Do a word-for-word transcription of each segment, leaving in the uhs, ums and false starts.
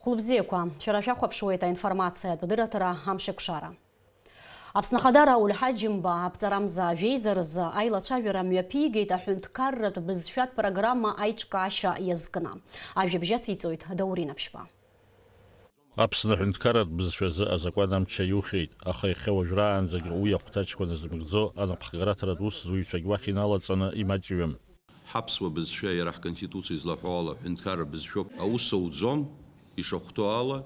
Хәылбзиақәа, шәара шәахәаԥшуеит аинформациатә дырраҭара Амшеикәшара. Аԥсны Ахада Рауль Ҳаџьымба аԥҵарамза жәеиза рзы аилацәажәара мҩаԥигеит аҳәынҭқарратә бызшәатә программа аиҿкаашьа иазкны. Ажәабжь ациҵоит Даур Инаԥшьба. Аԥсны аҳәынҭқарратә бызшәазы азакәан амч аиухьеит, аха иахьа уажәраанӡагьы уи ахәҭаҷқәа назмыгӡо анапхгараҭаратә усзуҩцәагь уахь иналаҵаны имаҷҩым. Ҳаԥсуа бызшәа иара ҳконституциа излаҳәо ала аҳәынҭқарра бызшәоуп. Аус ауӡом, ишахәҭоу ала,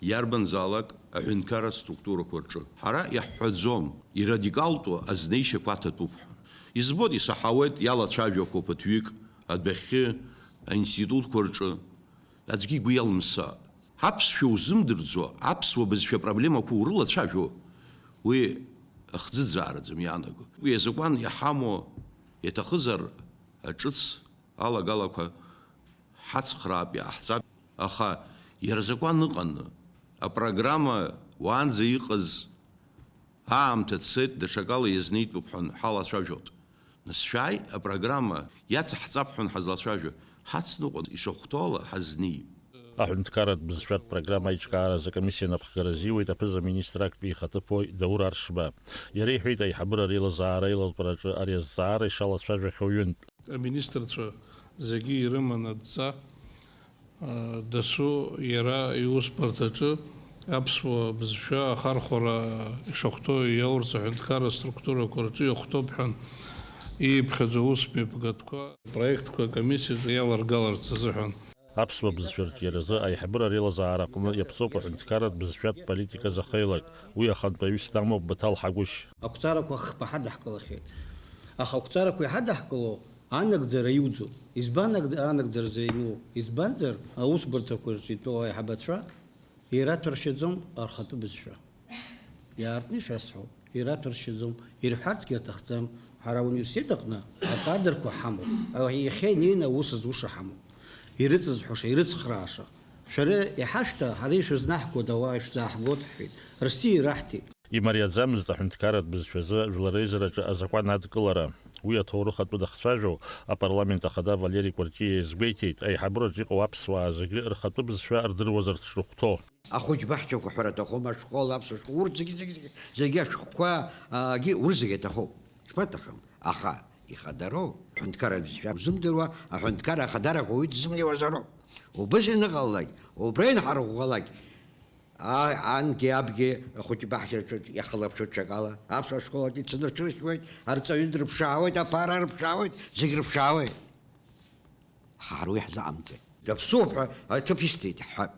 иарбанзаалак аҳәынҭқарратә структурақәа рҿы. Ҳара иаҳҳәаӡом, ирадикалтәу азнеишьақәа аҭатәуп ҳәа. Избоит, исаҳауеит, иалацәажәақәоу ԥыҭҩык адәахьы аинститутқәа рҿы. Аӡәгьы игәы иалымсааит. Аԥсшәа узымдырӡо, аԥсуа бызшәа проблемақәа урылацәажәо, уи ахӡыӡаараӡам иаанаго. Уи азакәан иҳамоу иаҭахызар, аҿыц алагалақәа ҳацхраап, иааҳҵап. Аха иара азакәан ыҟаны, апрограмма уаанӡа иҟаз аамҭа цеит, даҽакала иазнеитәуп ҳәа ҳалацәажәот. Нас шәааи, апрограмма иацаҳҵап ҳәа ҳазлацәажәо, ҳацныҟәон, ишахәҭоу ала ҳазнеип. Аҳәынҭқарратә бызшәатә программа аиҿкааразы акомиссиа напхгара азиуеит аԥыза-министр актәи ихаҭыԥуаҩ Даур Аршба. Иара иҳәеит, аиҳабыра реилазаара еилатәараҿы ари азҵаара ишалацәажәахьоу ҩынтә. Аминистрцәа зегьы ирыман адҵа. Дасу иара иусбарҭаҿы аԥсуа бызшәа ахархәара ишахәҭоу иаурц аҳәынҭқарра структурақәа рҿы иахәҭоуп ҳәа ииԥхьаӡо аус мҩаԥгатәқәа, проектқәа акомиссиаҿы иаларгаларц азыҳәан. Аԥсуа бызшәа арҿиаразы аиҳабыра реилазаара аҟны иаԥҵоуп аҳәынҭқарратә бызшәатә политика зхеилак. Уи ахантәаҩыс дамоуп Баҭал Ҳагәышь. Ақәҵарақәа хԥа ҳадаҳкылахьеит. Аха ақәҵарақәа иҳадаҳкыло анагӡара иуӡом. Избан аг-, анагӡара зеимоу? Избанзар, аусбарҭақәа рҿы итәоу аиҳабацәа ираҭәаршьаӡом рхатәы бызшәа. Иаартны ишәасҳәо, ираҭәаршьаӡом, ирҳәарцгьы аҭахӡам. Ҳара ауниверситет аҟны акадрқәа ҳамоуп. Иахьа инеины аус зуша ҳамоуп. Ирыҵызҳәаша, ирыцхрааша. Шәара иҳашәҭа, ҳара ишәызнаҳгода, ауаа ишәзааҳгоит ҳҳәеит. Рсиа ираҳҭеит. Имариаӡамызт аҳәынҭқарратә бызшәазы ажәлар реизараҿы азакәан адкылара. Уи аҭоурых атәы дахцәажәо, апарламент ахада Валери Кәарҷиа иазгәеиҭеит, аиҳабыраҿ иҟоу аԥсуаа зегьы рхатәы бызшәа рдыруазарц шрыхәҭоу. Ахәыҷ баҳчақәа ҳәара аҭахума, ашкол, аԥсуа школ, урҭ зегьы, зегьы, зегьы, зегьы ашәҟәқәа, агьы, урҭ зегьы аҭахуп. Ишԥаҭахым? Аха ихадароу, аҳәынҭқарратә бызшәа узымдыруа, аҳәынҭқарра ахадарахь уаҩы дызмнеиуазароуп. Убыс ианыҟалалак, убра ианҳарӷәӷәалак, А-, анкьи абгьы ахәыҷ баҳчаҿы иахылаԥшуеит ҽакала, аԥсуа школ аҿы ицаны рҽыршьуеит, арҵаҩы дрыԥшаауеит, аԥара рыԥшаауеит, зегь рыԥшаауеит. Аха ҳара уи ҳзаҟамҵеит. Даԥсуоуп ҳәа аҭыԥ исҭеит ҳҳәап.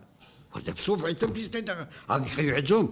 Уара даԥсуоуп ҳәа иҭыԥ исҭеит, аха агхаҩ ҳәаӡом.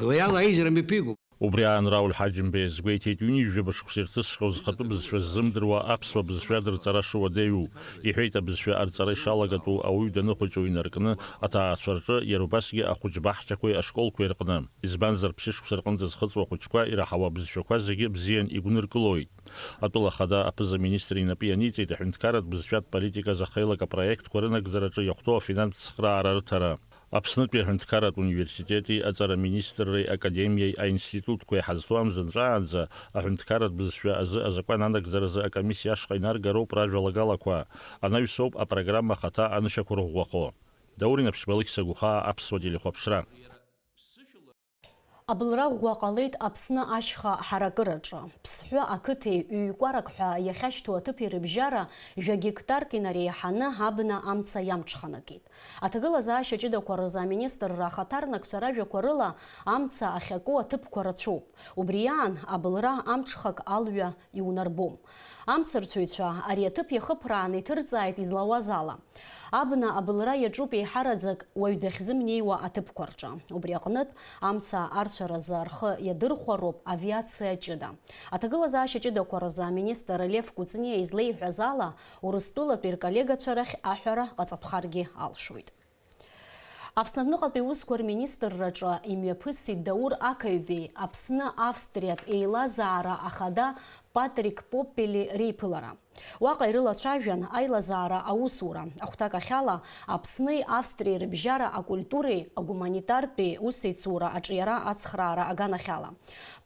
Уи ала аизара мҩаԥигоуп. Убри аан Рауль Ҳаџьымба иазгәеиҭеит, ҩынҩажәаба шықәса ирҭысхьоу зхатәы бызшәа ззымдыруа аԥсуа бызшәа дырҵара шуадаҩу. Иҳәеит, абызшәа арҵара ишалагатәу ауаҩ даныхәыҷу инаркны, аҭаацәа рҿы, иара убасгьы ахәыҷ баҳчақәеи ашколқәеи рҟны. Избанзар, ԥшьышықәса рҟынӡа зхыҵуа ахәыҷқәа ираҳауа абызшәақәа зегьы бзиан игәныркылоит. Атәыла ахада аԥыза-министр инапы ианиҵеит аҳәынҭқарратә бызшәатә политика азы ахеилак апроектқәа рынагӡараҿы иахәҭоу афинанстә цхыраара рыҭара. Аԥснытәи аҳәынҭқарратә университети аҵара министрреи академиеи аинститутқәеи ҳазҭоу амза нҵәаанӡа аҳәынҭқарратә бызшәа азы азакәан анагӡаразы акомиссиа ашҟа инаргароуп ражәалагалақәа, анаҩсоуп апрограмма ахаҭа анышьақәырӷәӷәахо. Даур Инаԥшьба, Алықьса Гәхаа, Аԥсуа телехәаԥшра. Абылра ӷәӷәа ҟалеит Аԥсны ашьха ҳаракыраҿы. Ԥсҳәы ақыҭеи ҩ-кәарак ҳәа иахьашьҭоу аҭыԥи рыбжьара жәа гектарк инареиҳаны абна амца иамҽханакит. Аҭагылазаашьа ҷыдақәа рзы аминистрра ахаҭарнакцәа ражәақәа рыла, амца ахьаку аҭыԥқәа рацәоуп. Убри аан, абылра амҽхак алҩа иунарбом. Амцарцәаҩцәа ари аҭыԥ иахыԥрааны иҭырҵааит излауаз ала. Абна абылра иаҿуп еиҳараӡак уаҩ дахьзымнеиуа аҭыԥқәа рҿы. Убри аҟнытә, амца арцәаразы рхы иадырхәароуп авиациа ҷыда. Аҭагылазаашьа ҷыдақәа рзы аминистр Лев Кәыҵниа излеиҳәаз ала, Урыстәылатәи рколлегацәа рахь аҳәара ҟаҵатәхаргьы алшоит. Аԥсны адәныҟатәи аусқәа рминистрраҿы имҩаԥысит Даур Ақаҩбеи Аԥсны-Австриатә еилазаара ахада Патрик Поппели реиԥылара. Уаҟа ирылацәажәан аилазаара аусура. Ахәҭакахьала, Аԥсни Австриеи рыбжьара акультуреи агуманитартәи усеицура аҿиара ацхраара аганахьала.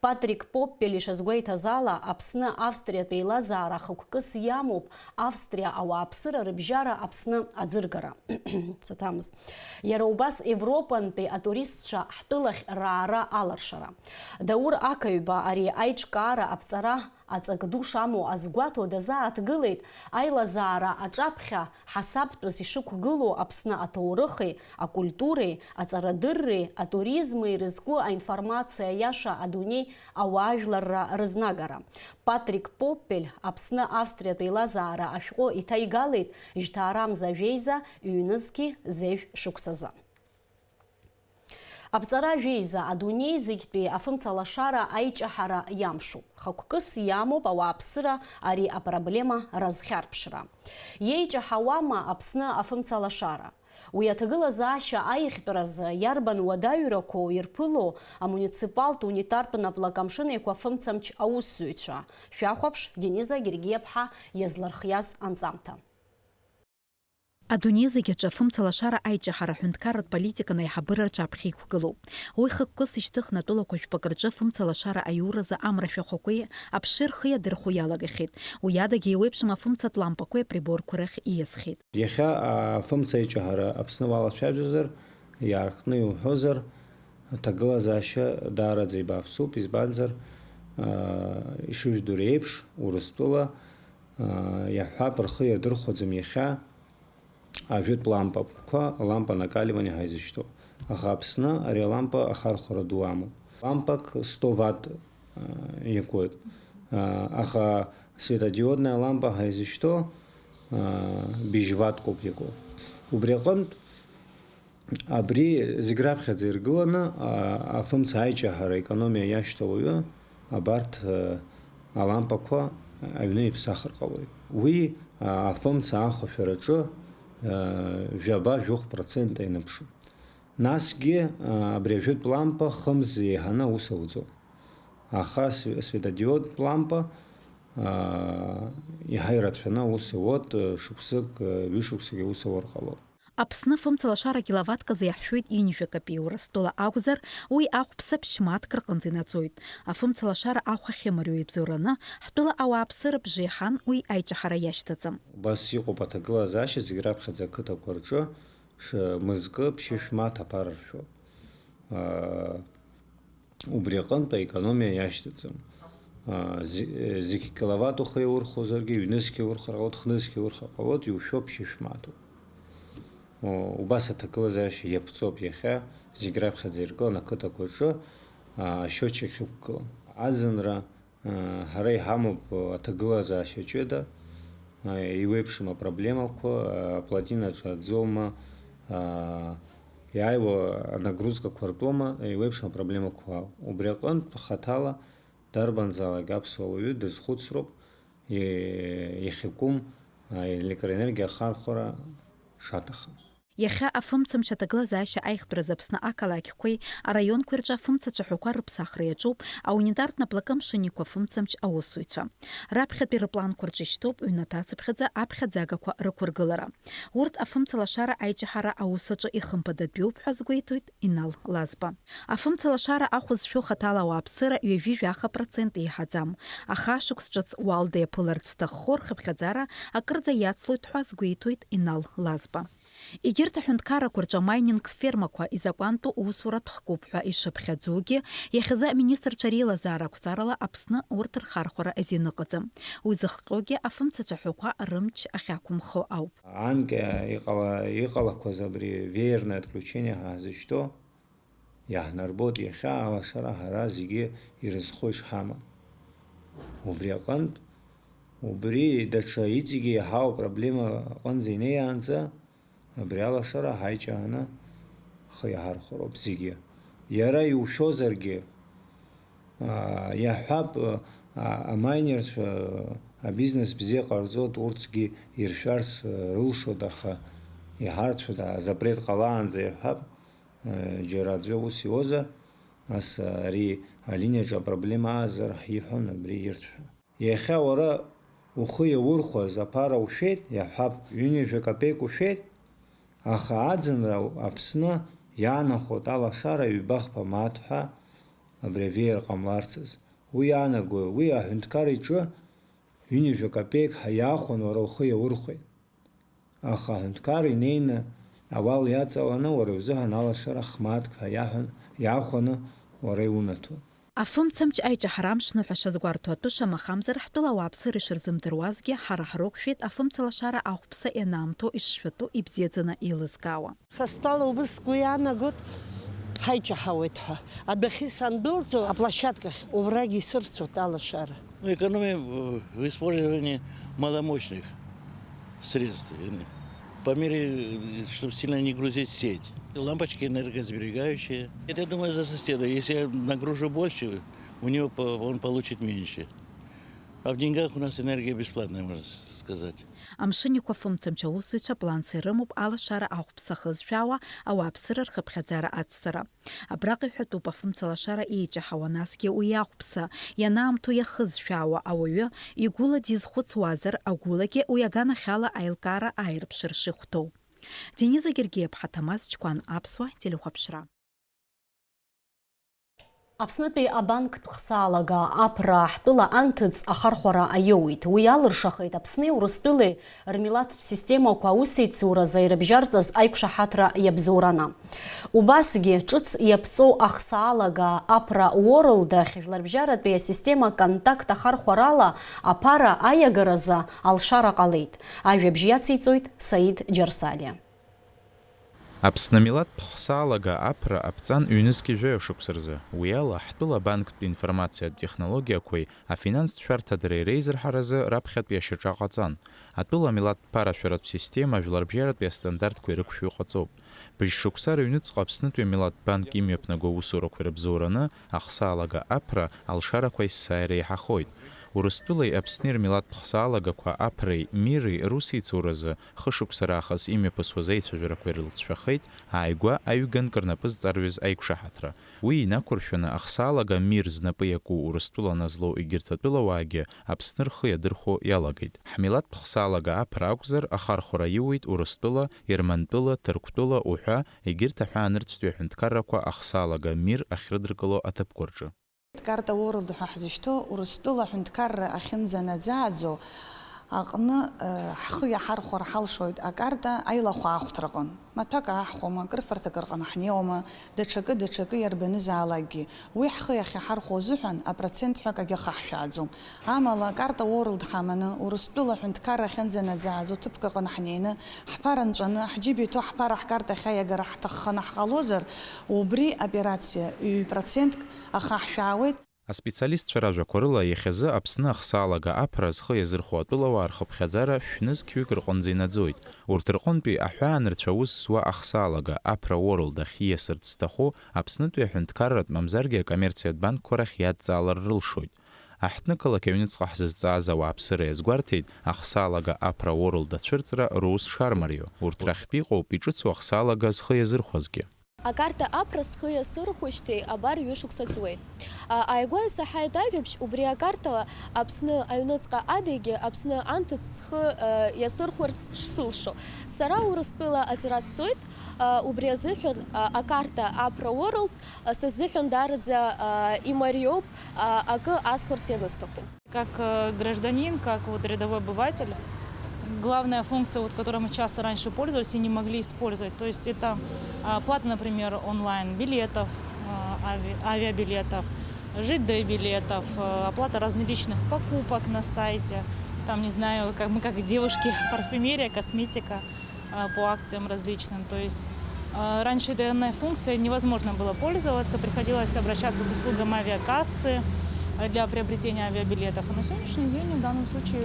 Патрик Поппели ишазгәеиҭаз ала, Аԥсны-Австриатә еилазаара хықәкыс иамоуп Австриа ауааԥсыра рыбжьара Аԥсны аӡыргара. Саҭамыз. Иара убас Европантәи атуристцәа ҳтәылахь раара аларшара. Даур Ақаҩба ари аиҿкаара аԥҵара аҵак ду шамоу азгәаҭо дазааҭгылеит, аилазаара аҿаԥхьа ҳасабтәыс ишықәгылоу Аԥсны аҭоурыхи, акультуреи, аҵарадырреи, атуризми ирызку аинформациа иаша адунеи ауаажәларра рызнагара. Патрик Поппель Аԥсны-Австриатә еилазаара ашәҟәы иҭаигалеит жьҭаарамза жәеиза ҩнызқьи зежә шықәсазы. Аԥҵара жәеиза адунеи зегьтәи афымцалашара аиҷаҳара иамшуп. Хықәкыс иамоуп ауааԥсыра ари апроблема разхьарԥшра. Иеиҷаҳауама Аԥсны афымцалашара? Уи аҭагылазаашьа аиӷьтәразы иарбан уадаҩрақәоу ирԥыло амуниципалтә унитартә наплакы амшын еиқәа афымцамч аусзуҩцәа? Шәахәаԥш, Дениза Гергиаԥҳа иазлырхиаз анҵамҭа. Адунеи зегь аҿы афымцалашара аиҷаҳара аҳәынҭқарратә политикан аиҳабыра рҿаԥхьа иқәгылоуп. Уи хықәкыс ишьҭыхны атәылақәа жәпак рҿы афымцалашара аиуразы амра шәахәақәеи аԥшеи рхы иадырхәо иалагахьеит. Уи адагьы еиуеиԥшым афымцатә лампақәеи априборқәа рахь ииасхьеит. Иахьа афымца аиҷаҳара Аԥсны уалацәажәозар, иааркны иуҳәозар, аҭагылазаашьа даараӡа ибааԥсуп, избанзар, аа, ишыжәдыруа еиԥш, Урыстәыла, аа, иаҳҳәап, рхы иадырхәаӡом иахьа ажәытә лампақәа, лампа накаливания ҳәа изышьҭоу. Аха Аԥсны ари алампа ахархәара ду амоуп. Лампак сто ватт, аа, иакуеит. Аа, аха светодиодная лампа ҳәа изышьҭоу, аа, быжь ваттк ауп иаку. Убри аҟынтә, абри зегь раԥхьаӡа иргыланы, а, афымца аиҷаҳара, аекономиа иашьҭоу ауаҩы абарҭ, а, алампақәа аҩны иԥсахыр ҟалоит. Уи, а, афымца ахәашәараҿы, а, жәаба-жәохә процент аиныԥшуп. Насгьы, а, абри ажәытә лампа хымз еиҳаны аус ауӡом. Аха св-, светодиодтә лампа, а, иаҳа ирацәаны аус ауеит, а, шықәсык, а, ҩышықәсагьы аус аур ҟалоит. Аԥсны афымцалашара киловаттказы иаҳшәоит ҩынҩажәа копеи, Урыстәыла акәзар, уи ахәԥса ԥшьмаҭк рҟынӡа инаӡоит. Афымцалашара ахә ахьымариоу ибзоураны, ҳтәыла ауааԥсыра бжеиҳан уи аиҷаҳара иашьҭаӡам. Убас иҟоуп аҭагылазаашьа зегь раԥхьаӡа ақыҭақәа рҿы ш-, мызкы ԥшьышә маҭ аԥара ршәо. Аа, Убри аҟынтә аекономиа иашьҭаӡам. Аа, зи-, зегь киловатт ухы иаурхәозаргьы, ҩнызқь иаурхар ҟалоит, хнызқь иаурхар ҟалоит, иушәо ԥшьышә маҭоуп. О, убас аҭагылазаашьа иаԥҵоуп иахьа, зегь раԥхьаӡа иргылан ақыҭақәа рҿы, аа, ашьочик ахьықәгылан. Аӡынра, аа, ҳара иҳамоуп аҭагылазаашьа ҷыда, аа, еиуеиԥшым апроблемақәа, аа, аплотинаҿы аӡома, аа, иааиуа анагрузкақәа ртәома, еиуеиԥшым апроблемақәа. Убри аҟынтә хаҭала дарбанзаалак аԥсуа уаҩы дазхәыцроуп, и-, иахьакәым, аа, електроенергиа ахархәара шаҭахым. Иахьа афымцамч аҭагылазаашьа аиӷьтәразы Аԥсны ақалақьқәеи араионқәеи рҿы афымцацәаҳәақәа рыԥсахра иаҿуп аунитартә наплакы амшын еиқәа афымцамч аусзуҩцәа. Раԥхьатәи рыпланқәа рҿы ишьҭоуп ҩнаҭацыԥхьаӡа аԥхьаӡагақәа рықәыргылара. Урҭ афымцалашара аиҷаҳара аус аҿы ихымԥадатәиуп ҳәа азгәеиҭоит Инал Лазба. Афымцалашара ахә зшәо хаҭала ауааԥсыра ҩажәи жәаха процент еиҳаӡам. Аха ашықәс ҿыц Уалда иаԥыларц зҭаххо рхыԥхьаӡара акырӡа иацлоит ҳәа азгәеиҭоит Инал Лазба. Егьырҭ аҳәынҭқаррақәа рҿы амайнинг фермақәа изакәантәу усуратә хкуп ҳәа ишыԥхьаӡогьы, иахьазы аминистрцәа реилазаара ақәҵарала Аԥсны урҭ рхархәара азин ыҟаӡам. Уи зыхҟьогьы афымцацәаҳәақәа рымч ахьақәымхо ауп. Анкьа иҟала-, иҟалақәаз абри веерное отключение ҳәа ҳзышьҭоу, иаҳнарбоит иахьа алашара ҳара зегьы ирызхо ишҳамам. Убри аҟынтә, убри даҽа иҵегьы иаҳау апроблема аҟынӡа инеиаанӡа, абри алашара ҳаиҷааны ҳхы иаҳархәароуп зегьы. Иара иушәозаргьы, аа, иаҳҳәап, аа, амайнерцәа, аа, абизнес бзиа ҟарҵоит, урҭгьы иршәарц, аа, рылшоит, аха иҳарцәоит, аа, запрет ҟалаанӡа иҳәап, аа, џьара аӡәы ус иуазар, ас, аа, ари алиниаҿы апроблема аазар ҳиҳәон абри ирцәҳәа. Иахьа уара ухы иаурхәаз аԥара ушәеит, иаҳҳәап, ҩынҩажәа капеик ушәеит, аха аӡынра Аԥсны иаанахоит алашара ҩба-хԥа мааҭ ҳәа абри авеиар ҟамларцаз. Уи иаанагои? Уи аҳәынҭқар иҿы ҩынҩажәа капеик ҳәа иаахәаны уара ухы иаурхәеит. Аха аҳәынҭқар инеины ауал иаҵаланы уара узыҳәан алашара хмаҭк ҳәа иаҳәан, иаахәаны уара иунаҭон. Афымцамч аиҿаҳара амшныҳәа шазгәарҭо атәы шамахамзар, ҳтәыла ауааԥсыра ишырзымдыруазгьы, ҳара ҳрықәшәеит афымцалашара ахәԥса ианаамҭоу ишшәатәу ибзиаӡаны еилызкаауа. Са стәала убыс сгәы иаанагоит, ҳаиҷаҳауеит ҳәа. Адәахьы сандәылҵуа аплощадкахь, убрагь исырцоит алашара. Ну, экономия в в использовании маломощных средств, э, по мере, э, чтоб сильно не грузить сеть. Лампочки энергосберегающие. Это, я думаю, за соседа. Если я нагружу больше, у него по он получит меньше. А в деньгах у нас энергия бесплатная, можно с сказать. Амшын Еиқәа фымцамч аусзуҩцәа планс ирымоуп алашара ахәԥса хызшәаауа, ауааԥсыра рхыԥхьаӡара ацҵара. Абраҟа иҳәатәуп афымцалашара еиҷаҳауа, насгьы уи ахәԥса, ианаамҭоу иахызшәаауа ауаҩы игәыла дизхәыцуазар, агәылагьы уи аганахьала аилкаара аирԥшыр шихәҭоу. Дениза Гергиаԥҳа, Ҭамаз Чқәан, Аԥсуа телехәаԥшра. Аԥснытәи абанктә хсаалага Аԥра ҳтәыла анҭыҵ ахархәара аиоуит. Уи алыршахеит Аԥсни Урыстәылеи рмилаҭтә системақәа аусеицуразы ирыбжьарҵаз аиқәшаҳаҭра иабзоураны. Убасгьы, ҿыц иаԥҵоу ахсаалага Аԥра Уорлд ахь жәларбжьаратәи асистема Контакт ахархәарала аԥара аиагаразы алшара ҟалеит. Ажәабжь иациҵоит Саид Џьарсалиа. Аԥсны амилаҭтә хсаалага Аԥра аԥҵан ҩнызқьи жәаҩа шықәса рзы. Уи ала, ҳтәыла абанктә информациатә технологиақәеи афинанстә шәарҭадареи реизырҳаразы раԥхьатәи ашьаҿа ҟаҵан. Атәыла амилаҭтә ԥарашәаратә система жәларбжьаратәи астандартқәа ирықәшәо иҟаҵоуп. Быжь шықәса рыҩныҵҟа Аԥснытәи амилаҭтә банк имҩаԥнаго аусурақәа ирыбзоураны ахсаалага Аԥра алшарақәа есааира еиҳахоит. Урыстәылеи Аԥсни рмилаҭтә хсаалагақәа Аԥреи Мири русеицуразы хышықәса раахыс имҩаԥысуаз аицәажәарақәа ирылҵшәахеит ааигәа аҩганк рнапы зҵарҩыз аиқәшаҳаҭра. Уи инақәыршәаны ахсаалага Мир знапы иаку Урыстәыла назлоу егьырҭ атәылауаагьы Аԥсны рхы иадырхәо иалагеит. Ҳмилаҭтә хсаалага Аԥра акәзар, ахархәара иуеит Урыстәыла, Ермантәыла, Ҭырқәтәыла уҳәа егьырҭ аҳәаанырцәтәи аҳәынҭқаррақәа ахсаалага Мир ахьрыдыркыло аҭыԥқәа рҿы. Карта World ҳәа ҳзышьҭоу Урыстәыла аҳәынҭқарра ахьынӡанаӡааӡо аҟны, э, ҳхы иаҳархәар ҳалшоит акарта аилахәаахәҭраҟын. Маҭәак ааҳхәома, акрыфарҭак рҟны ҳнеиуама, даҽакы, даҽакы иарбанызаалакгьы. Уи ҳхы иахьаҳархәо азыҳәан апроцент ҳәа акагьы ахаҳшәааӡом. Амала, Карта World ҳаманы, Урыстәыла аҳәынҭқарра ахьынӡанаӡааӡо ҭыԥк аҟны ҳнеины, ҳԥара нҵәаны, ҳџьыба иҭоу ҳԥара ҳкартахь аиагара ҳҭахханы ҳҟалозар, убри аоперациа ҩ-процентк ахаҳшәаауеит. Аспециалистцәа ражәақәа рыла, иахьазы Аԥсны ахсаалага Аԥра зхы иазырхәо атәылауаа рхыԥхьаӡара шәнызқьҩык рҟынӡа инаӡоит. Урҭ рҟынтәи аҳәаанырцә аус зуа ахсаалага Аԥра World ахь ииасырц зҭаху Аԥснытәи аҳәынҭқарратә мамзаргьы акоммерциатә банкқәа рахь иадҵаалар рылшоит. Аҳҭнықалақь аҩныҵҟа ҳзызҵааз ауааԥсыра иазгәарҭеит ахсаалага Аԥра World ацәырҵра рус шармарио. Урҭ рахьтә иҟоуп иҿыцу ахсаалага зхы иазырхәазгьы. Акарта Аԥра схы иасырхәышьҭеи абар ҩышықәса ҵуеит. А, ааигәа исаҳаит ажәабжь, убри акартала Аԥсны аҩныҵҟа адагьы Аԥсны анҭыҵ схы, э, иасырхәарц шсылшо. Сара Урыстәыла аҵара сҵоит, а, убри азыҳәан, а, акарта Аԥра World, а, са сзыҳәан даараӡа, а, имариоуп, а, акы асхәарц ианысҭаху. Как, э, гражданин, как вот рядовой обыватель, главная функция, вот, которой мы часто раньше пользовались и не могли использовать, то есть это, а, оплата, например, онлайн билетов, а, ави-, авиабилетов, Ж Д билетов, э, оплата различных покупок на сайте, там, не знаю, как мы как девушки, парфюмерия, косметика, а, по акциям различным. То есть, а, раньше данной функцией невозможно было пользоваться, приходилось обращаться к услугам авиакассы, а, для приобретения авиабилетов. А на сегодняшний день в данном случае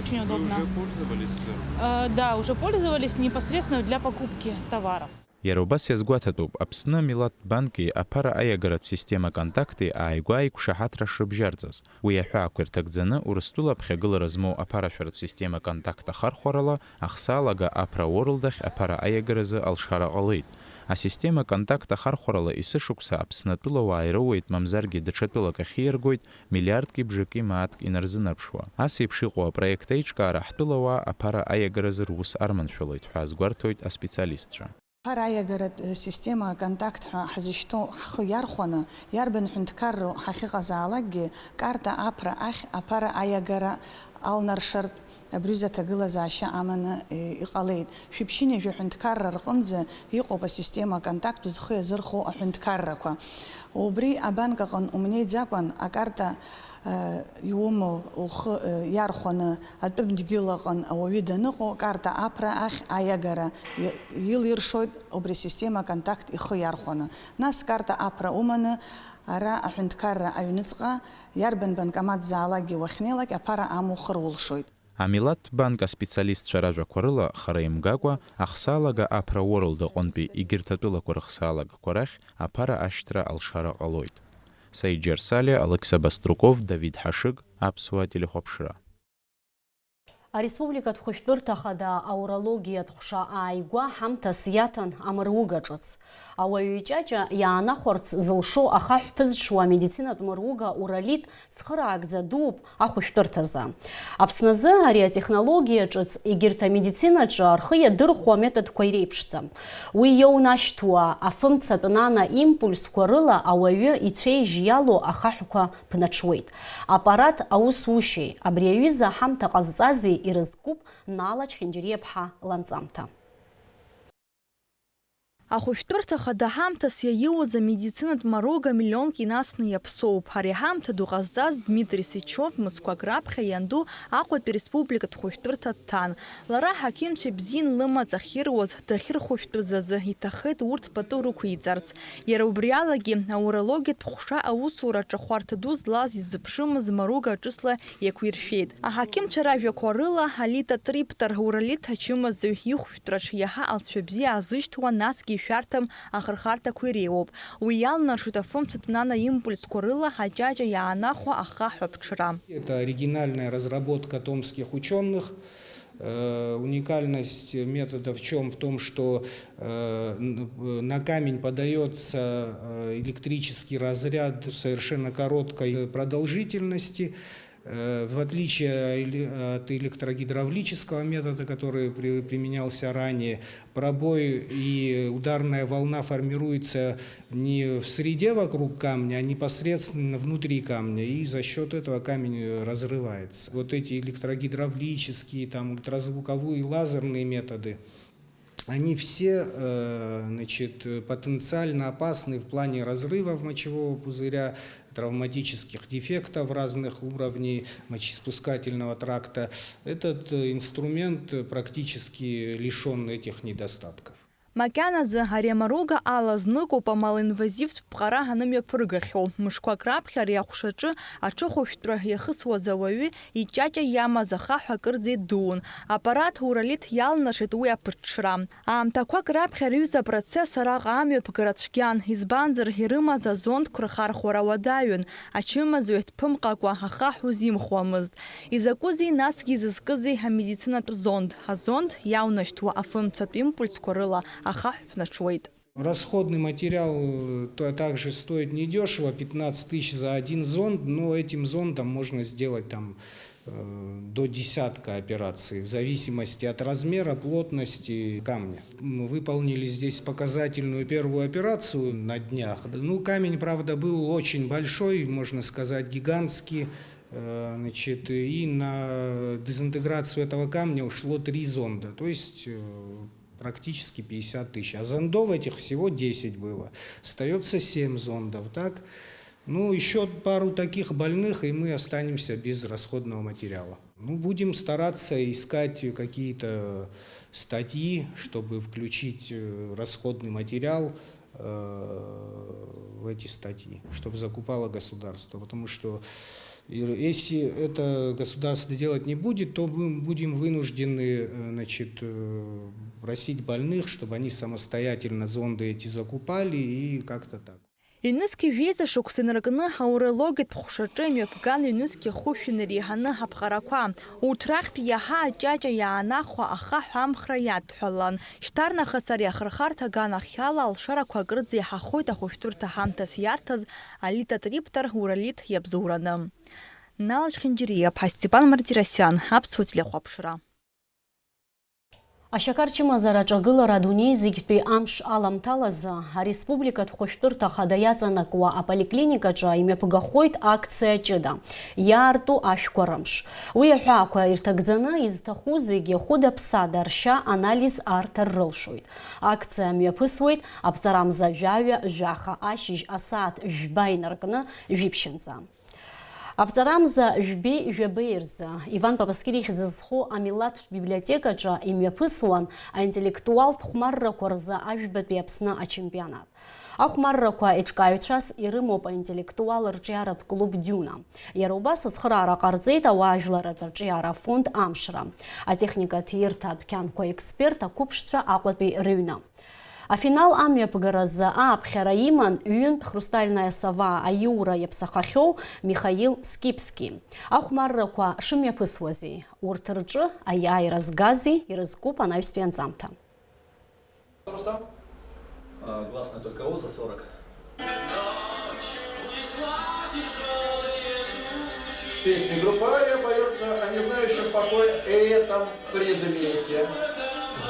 очень удобно. Вы уже пользовались? Э, да, уже пользовались непосредственно для покупки товаров. Иара убас иазгәаҭатәуп, Аԥсны амилаҭтә банки аԥара аиагаратә система Контакти ааигәа аиқәшаҳаҭра шрыбжьарҵаз. Уи аҳәаақәа ирҭагӡаны, Урыстәыла аԥхьагылара змоу аԥарашәаратә система Контакт ахархәарала ахсаалага Аԥра World ахь аԥара аиагаразы алшара ҟалеит. Асистема Контакт ахархәарала есышықәса Аԥсны атәылауаа ирыуеит, мамзаргьы даҽа тәылак ахьиаргоит, миллиардки бжаки мааҭк инарзынарԥшуа. Ас еиԥш иҟоу апроект аиҿкаара ҳтәылауаа аԥара аиагаразы рус арманшәалоит ҳәа азгәарҭоит аспециалистцәа. Аԥара аиагаратә система Контакт ҳәа ҳзышьҭоу ҳхы иархәаны, иарбан ҳәынҭқарроу ҳахьыҟазаалакгьы, карта аԥра ахь аԥара аиагара алнаршартә абри аҩыза аҭагылазаашьа аманы, е, иҟалеит. Шәиԥшьынҩажәа ҳәынҭқарра рҟынӡа иҟоуп асистема Контакт зхы иазырхәо аҳәынҭқаррақәа. Убри абанк аҟын умнеиӡакәан акарта, э, иумоу ухы, э, иархәаны атәым дгьыл аҟын ауаҩы даныҟоу, карта аԥра ахь аиагара и-, илиршоит убри асистема Контакт ихы иархәаны. Нас карта аԥра уманы ара аҳәынҭқарра аҩныҵҟа иарбан банкомат заалакгьы уахьнеилак аԥара амухыр улшоит. Амилаҭтә банк аспециалистцәа ражәақәа рыла, хара имгакәа, ахсаалага Аԥра World аҟынтәи егьырҭ атәылақәа рыхсаалагақәа рахь аԥара ашьҭра алшара ҟалоит. Саид Џьарсалиа, Алықьса Баструков, Давид Ҳашыг, Аԥсуа телехәаԥшра. Ареспубликатә хәышәтәырҭа хада аурологиатә ҟәша ааигәа ҳамҭас иаҭан амыруга ҿыц. Ауаҩы иҷаҷа иаанахәарц зылшо ахаҳә ԥызҽуа амедицинатә мыруга Уралит цхыраагӡа дууп ахәышәтәырҭазы. Аԥсназы ари атехнологиа ҿыц егьырҭ амедицинаҿы рхы иадырхәо аметодқәа иреиԥшӡам. Уи иоунашьҭуа афымцатә нано импульсқәа рыла ауаҩы ицәеижь иалоу ахаҳәқәа ԥнаҽуеит. Аппарат аусушьеи абри аҩыза аҳамҭа ҟазҵази ирызкуп Нала Чхинџьариаԥҳа ланҵамҭа. Ахәышәтәырҭа хада ҳамҭас иаиуаз амедицинатә мыруга миллионк инасны иаԥсоуп. Ари аҳамҭа ду ҟазҵаз Дмитри Сычев мызқәак раԥхьа ианду Аҟәатәи республикатә хәышәтәырҭа дҭан. Лара аҳақьымцәа бзиан лымаҵ ахьируаз дахьырхәышәтәыз азы иҭаххеит урҭ пату рықәиҵарц. Иара убриалагьы аурологиатә ҟәша аусураҿы хәарҭа ду злаз изыԥшымыз мыруга ҿыцла иақәиршәеит. Аҳақьымцәа ражәақәа рыла, алитотриптор Уралит ачымазаҩ ихәшәтәраҿ иаҳа алҵшәа бзиа азышьҭуа, насгьы ишәарҭам ахырхарҭақәа иреиуоуп. Уи иалнаршоит афымцатә нано импульсқәа рыла аҷаҷа иаанахәо ахаҳә аԥҽра. Это оригинальная разработка томских учёных. Э, уникальность метода в чём? В том, что, э, н-, на камень подаётся, э, электрический разряд совершенно короткой продолжительности. Э, в отличие эле-, от электрогидравлического метода, который при-, применялся ранее, пробой и ударная волна формируется не в среде вокруг камня, а непосредственно внутри камня, и за счёт этого камень, э, разрывается. Вот эти электрогидравлические, там, ультразвуковые, лазерные методы, они все, э, значит, э, потенциально опасны в плане разрывов мочевого пузыря, травматических дефектов разных уровней мочеиспускательного тракта. Этот, э, инструмент, э, практически лишён этих недостатков. Макьаназы ари амаруга ала зныкоуп амалоинвазивтә ԥҟара анымҩаԥыргахьоу. Мышқәак раԥхьа ари аҟәшаҿы аҽыхәышәтәра иахысуаз ауаҩы иҷаҷа иамаз ахаҳә акырӡа идуун. Аппарат Уралит иалнашеит уи аԥыҽҽра. Аамҭақәак раԥхьа рҩыза апроцесс араҟа амҩаԥгара цәгьан, избанзар, ирымаз азондқәа рхархәара уадаҩын, ачымазаҩ дԥымҟакәа ахаҳә узимхуамызт. Изакәызеи насгьы изызкызеи амедицинатә зонд? Азонд иаунашьҭуа афымцатә импульсқәа рыла ахаҳә ԥнаҽуеит. Расходный материал, э, то-, также стоит недешево, пятнадцать тысяч за один зонд, но этим зондом можно сделать там, э, до десятка операций, в зависимости от размера, плотности камня. Мы выполнили здесь показательную первую операцию на днях. Ну, камень, правда, был очень большой, можно сказать, гигантский. Э, значит, и на дезинтеграцию этого камня ушло три зонда. То есть, э, практически пятьдесят тысяч. А зондов этих всего десять было. Остаётся семь зондов, так? Ну, ещё пару таких больных, и мы останемся без расходного материала. Ну, будем стараться искать какие-то статьи, чтобы включить, э, расходный материал, э, в эти статьи, чтобы закупало государство. Потому что и если это государство делать не будет, то мы будем вынуждены, э, значит, э, просить больных, чтобы они самостоятельно зонды эти закупали и как-то так. Ҩнызқьи жәеиза шықәса инаркны аурологиатә ҟәшаҿы имҩаԥган ҩнызқьи хәышә инареиҳаны аԥҟарақәа. Урҭ рахьтә иаҳа аҷаҷа иаанахәа ахаҳә амхра иадҳәалан. Шьҭарнахыс ари ахырхарҭа аганахьала алшарақәа акрыӡа иаҳахоит ахәышәтәырҭа ҳамҭас иарҭаз алитотриптор уралит иабзоураны. Нал Чхинджириа, Степан Мартиросиан, Аԥсуа телехәаԥшра. Ашьақар чымазара аҿагылара адунеи зегьтәи амш аламҭалазы, ареспубликатә хәышәтәырҭа ахада иаҵанакуа аполиклиникаҿы имҩаԥгахоит акциа ҷыда, иаарту ашәқәа рымш. Уи аҳәаақәа ирҭагӡаны, изҭаху зегьы хәыда-ԥсада ршьа анализ арҭар рылшоит. Акциа мҩаԥысуеит аԥҵарамза жәаҩа жәаха ашьыжь асааҭ жәба инаркны жәиԥшьынӡа. Аԥҵарамза жәбеи жәабеи рзы Иван Папаскир ихьӡ зху амилаҭтә библиотекаҿы имҩаԥысуан аинтеллектуалтә хәмаррақәа рзы Ажәбатәи Аԥсны ачемпионат. Ахәмаррақәа еиҿкааҩцәас ирымоуп аинтеллектуал рҿиаратә клуб Диуна. Иара убас ацхыраара ҟарҵеит ауаажәларратә арҿиара афонд Амшра. Атехника ҭирҭа адәқьанқәа експерт ақәыԥшцәа Аҟәатәи рыҩны. Афинал амҩаԥгаразы ааԥхьара иман ҩынтә Хрустальная сова аиура иаԥсахахьоу Михаил Скипски. Ахәмаррақәа шымҩаԥысуази, урҭ рҿы аиааира згази ирызкуп анаҩстәи анҵамҭа. Рустам? А, гласная только у за сорок. В песне группы «Ария» поётся о незнающем покоя этом предмете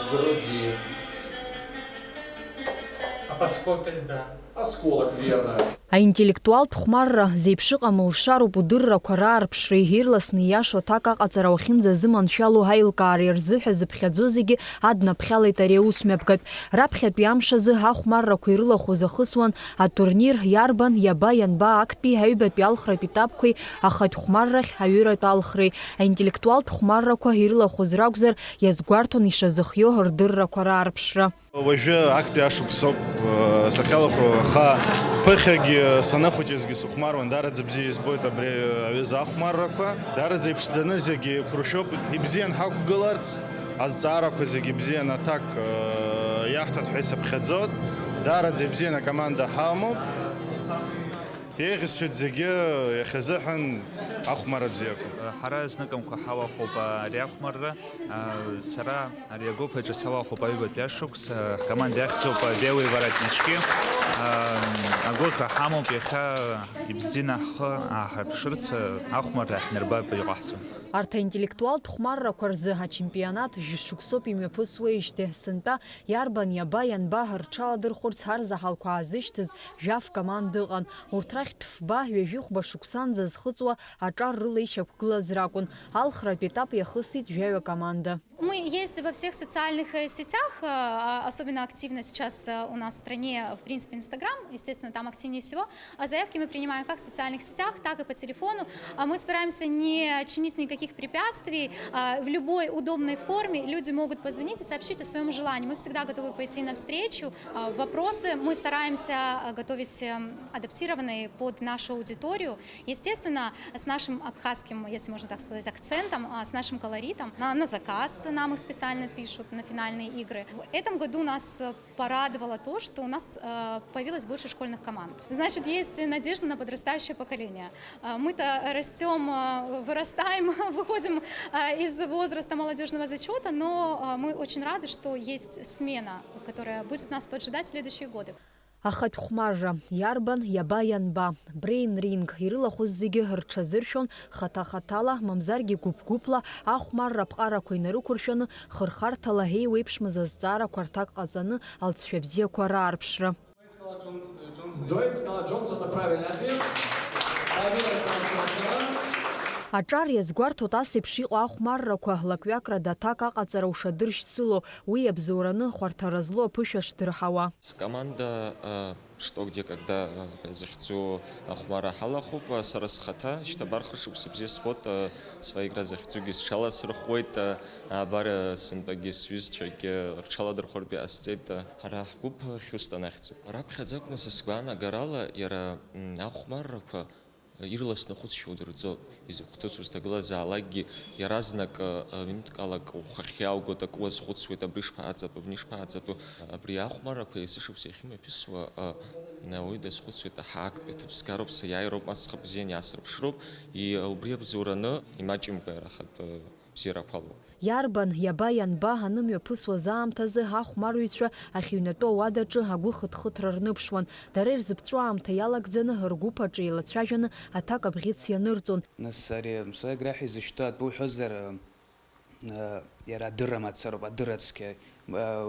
в груди. А поскольку, да. Осколок, верно. Аинтеллектуалтә хәмарра зеиԥш ыҟам лшароуп удыррақәа раарԥшреи ирласны ииашоу аҭак аҟаҵара уахьынӡазыманшәало аилкаареи рзыҳәа зыԥхьаӡо зегьы аднаԥхьалеит ари аусмҩаԥгатә. Раԥхьатәи амш азы ахәмаррақәа ирылахәыз ахысуан атурнир иарбан, иаба, ианба актәи, аҩбатәи алхратә етапқәеи ахатә хәмаррахь аҩыратә алхреи. Аинтеллектуалтә хәмаррақәа ирылахәыз ракәзар, иазгәарҭон ишазыхиоу рдыррақәа раарԥшра. Уажәы актәи ашықәсоуп, э, сахьалахәу, аха ԥыхьагьы санахәыҷызгьы сыхәмаруан, даараӡа бзиа избоит абри аҩыза ахәмаррақәа. Даараӡа иԥшӡаны зегьы еиқәыршәоуп, ибзиан ҳақәгыларц, азҵаарақәа зегьы бзиан аҭак, э, иаҳҭоит ҳәа исыԥхьаӡоит. Даараӡа ибзиан акоманда ҳамоуп. Еиӷьысшьоит зегьы иахьазыҳәан ахәмарра бзиақәа. Ҳара зныкымкәа ҳалахәуп ари ахәмарра. Сара ари агәыԥ аҿы салахәуп аҩбатәи ашықәс. Ҳкоманда иахьӡуп Белые воротнички. Агәыӷра ҳамоуп иахьа ибзианы ҳхы ааҳарԥшырц, ахәмарра иаҳнарбап иҟаҳҵо. Арҭ аинтеллектуалтә хәмаррақәа рзы ачемпионат жәшықәсоуп имҩаԥысуеижьҭеи, сынтәа иарбан, иаба, ианба рҽаладырхәырц арзаҳалқәа аазышьҭыз жәаф команда ыҟан. Урҭ рахьтә фба, ҩажәихәба шықәсанӡа зхыҵуа аҿар рыла ишьақәгылаз ракәын. Алхратә етап иахысит жәаҩа команда. Мы есть во всех социальных, э, сетях, э, а, особенно активно сейчас, э, у нас в стране, в принципе, Инстаграм, естественно, там активнее всего. А заявки мы принимаем как в социальных сетях, так и по телефону. А мы стараемся не чинить никаких препятствий. А, в любой удобной форме люди могут позвонить и сообщить о своём желании. Мы всегда готовы пойти навстречу. А, вопросы мы стараемся, а, готовить, эм, адаптированные под нашу аудиторию. Естественно, с нашим абхазским, если можно так сказать, акцентом, а, с нашим колоритом. На, на заказ нам их специально пишут, на финальные игры. В этом году нас, э, порадовало то, что у нас, э, появилось больше школьных команд. Значит, есть надежда на подрастающее поколение. Э, мы-то растём, э, вырастаем, выходим, э, из возраста молодёжного зачёта, но, э, мы очень рады, что есть смена, которая будет нас поджидать в следующие годы. Ахатә хәмарра, иарбан, иаба, ианба, Brain Ring, ирылахәыз зегьы рҽазыршәон, хаҭа-хаҭала, мамзаргьы гәыԥ-гәыԥла, ахәмарра аԥҟарақәа инарықәыршәаны, хырхарҭала еиуеиԥшмыз азҵаарақәа рҭак ҟаҵаны, алҵшәа бзиақәа раарԥшра. Дуэйн Скала Джонсон, это правильный ответ. Появилась трансляция. Аҿар иазгәарҭоит ас еиԥш иҟоу ахәмаррақәа, лакҩакрада аҭак аҟаҵара ушадыршьцыло, уи иабзоураны хәарҭара злоу аԥышәа шдырҳауа. Ҳкоманда, э, что, где, когда, э, захьӡу ахәмарра ҳалахәуп. Э, сара схаҭа шьҭа абар хышықәса бзиа збоит, э, свои игра захьӡугьы сҽаласырхәуеит, э, абар, э, сынтәагьы сҩызцәагьы рҽаладырхәыртә иҟасҵеит, э, ҳара ҳгәыԥ Хьустон ахьӡуп. Раԥхьаӡа акәны са сгәаанагарала иара, м, ахәмаррақәа ирласны ахәыцшьа удырҵоит. Изыхәҭысуаз ҭагылазаалакгьы иаразнак, ы, ы, ҩынтәкалак ухахь иааугоит, акы уазхәыцуеит, абри шԥаҟаҵатәу, абни шԥаҟаҵатәу. Абри ахәмаррақәа есышықәса иахьымҩаԥысуа, ы, Уи дазхәыцуеит, аҳа, актәи аҭыԥ сгароуп, саиааироуп, ас схы бзианы иаасырԥшроуп, и-, убри абзоураны имаҷымкәа иара ахатә бзиарақәа лоуп. Иарбан, иаба, ианба анымҩаԥысуаз аамҭазы ахәмарҩцәа ахьыҩнатәоу ауадаҿы агәы хыҭхыҭра рныԥшуан, дара ирзыԥҵәо аамҭа иалагӡаны ргәыԥ аҿы еилацәажәаны аҭак абӷьыц ианырҵон. Нас ари Мсаиа Граҳәа изышьҭоу атәы уҳәозар, иара адырра мацароуп, адырра цқьа.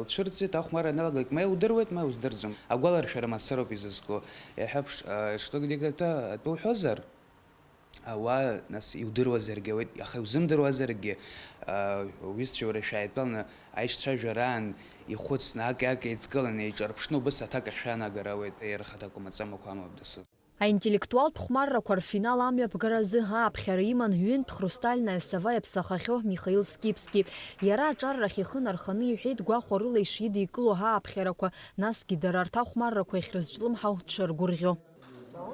Уцәырҵит, ахәмарра аналагалак, ма иудыруеит, ма иуздырӡом. Агәаларшәара мацароуп изызку. Иаҳәаԥш, что где-то атәы уҳәозар, ауаа, нас, иудыруазаргьы ауеит, аха иузымдыруазаргьы, уҩызцәа уара шәааидтәаланы аишьцәажәараан ихәыцны, аки-аки еидкыланы, еиҿарԥшны убыс аҭак ахьшәанагара ауеит, иара хада акәмаҵамақәа амоуп дасу. Аинтеллектуалтә хәмаррақәа рфинал амҩаԥгаразы ааԥхьара иман ҩынтә Хрустальная сова иаԥсахахьоу Михаил Скипски. Иара аҿаррахь ихы нарханы иҳәеит гәахәарыла ишидикыло ааԥхьарақәа, насгьы дара арҭ ахәмаррақәа иахьрызҿлымҳау дшыргәырӷьо.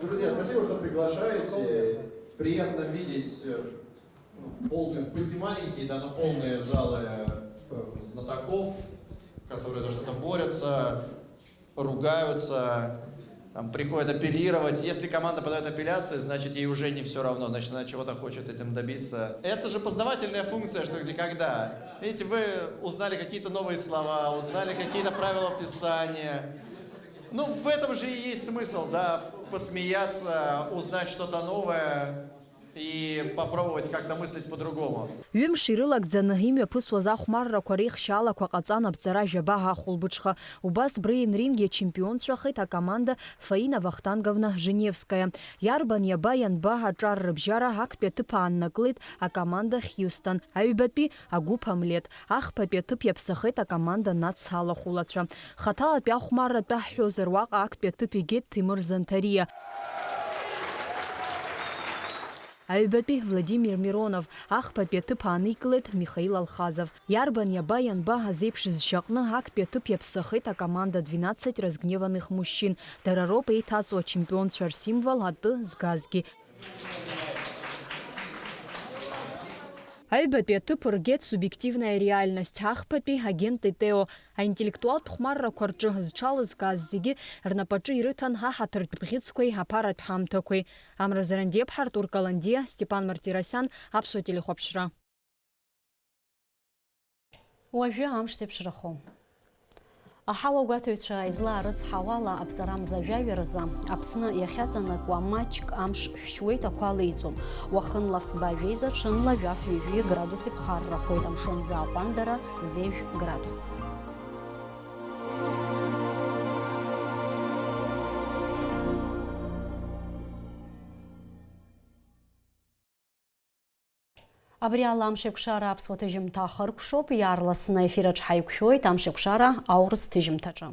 Друзья, спасибо, что приглашаете. Приятно видеть э, ну, полные, пусть и маленькие, да, но полные залы э, знатоков, которые за что-то борются, ругаются, там, приходят апеллировать. Если команда подает апелляции, значит, ей уже не все равно, значит, она чего-то хочет этим добиться. Это же познавательная функция, что где когда. Видите, вы узнали какие-то новые слова, узнали какие-то правила писания. Ну, в этом же и есть смысл, да, посмеяться, узнать что-то новое и попробовать как-то мыслить по-другому. Ҩымш ирылагӡаны имҩаԥысуаз ахәмаррақәа реихшьаалақәа ҟаҵан аԥҵара жәаба ахәылбыҽха. Убас Брейн Ринг иачемпионцәахеит акоманда Фаина Вахтанговна Женевская. Иарбан иаба ианба аҿар рыбжьара актәи аҭыԥ ааннаклеит акоманда Хьиустон, аҩбатәи агәыԥ Омлет. Ахԥатәи аҭыԥ иаԥсахеит акоманда Нац алахәылацәа. Хаҭалатәи ахәмарратәы ҳҳәозар, уаҟа актәи аҭыԥ игеит Ҭемыр Занҭариа. Аҩбатәи Владимир Миронов, ахԥатәи аҭыԥ ааникылеит Михаил Алхазов. Иарбан иаба ианба азеиԥш зшьаҟны актәи аҭыԥ иаԥсахеит акоманда двенадцать разгневанных мужчин. Дара роуп еиҭаҵуа ачемпионцәа рсимвол атәы згазгьы. Аҩбатәи аҭыԥ ргеит Субъективная реальность, ахԥатәи Агент Итео. Аинтеллектуалтә хәмаррақәа рҿы зҽалызкааз зегьы рнапаҿы ирыҭан аҳаҭыртә бӷьыцқәеи аԥаратә ҳамҭақәеи. Амра Зарандиаԥҳа, Артур Каландиа, Степан Мартиросиан, Аԥсуа телехәаԥшра. Уажәы амш зеиԥшрахо. Аҳауагәаҭаҩцәа излаарыцҳауала, аԥҵарамза жәаҩа рзы Аԥсны иахьаҵанакуа маҷк амш шәшьуеит, ақәа леиӡом. Уахынла фба жәеиза, ҽынла жәаф-ҩажәи градуси ԥхаррахоит, амшынӡы аҟәандара зежә градус. Абри ала Амшеикәшара аԥсуа ҭыжьымҭа ахыркәшоуп, иаарласны ефираҿ ҳаиқәшәоит Амшеикәшара аурыс ҭыжьымҭаҿы.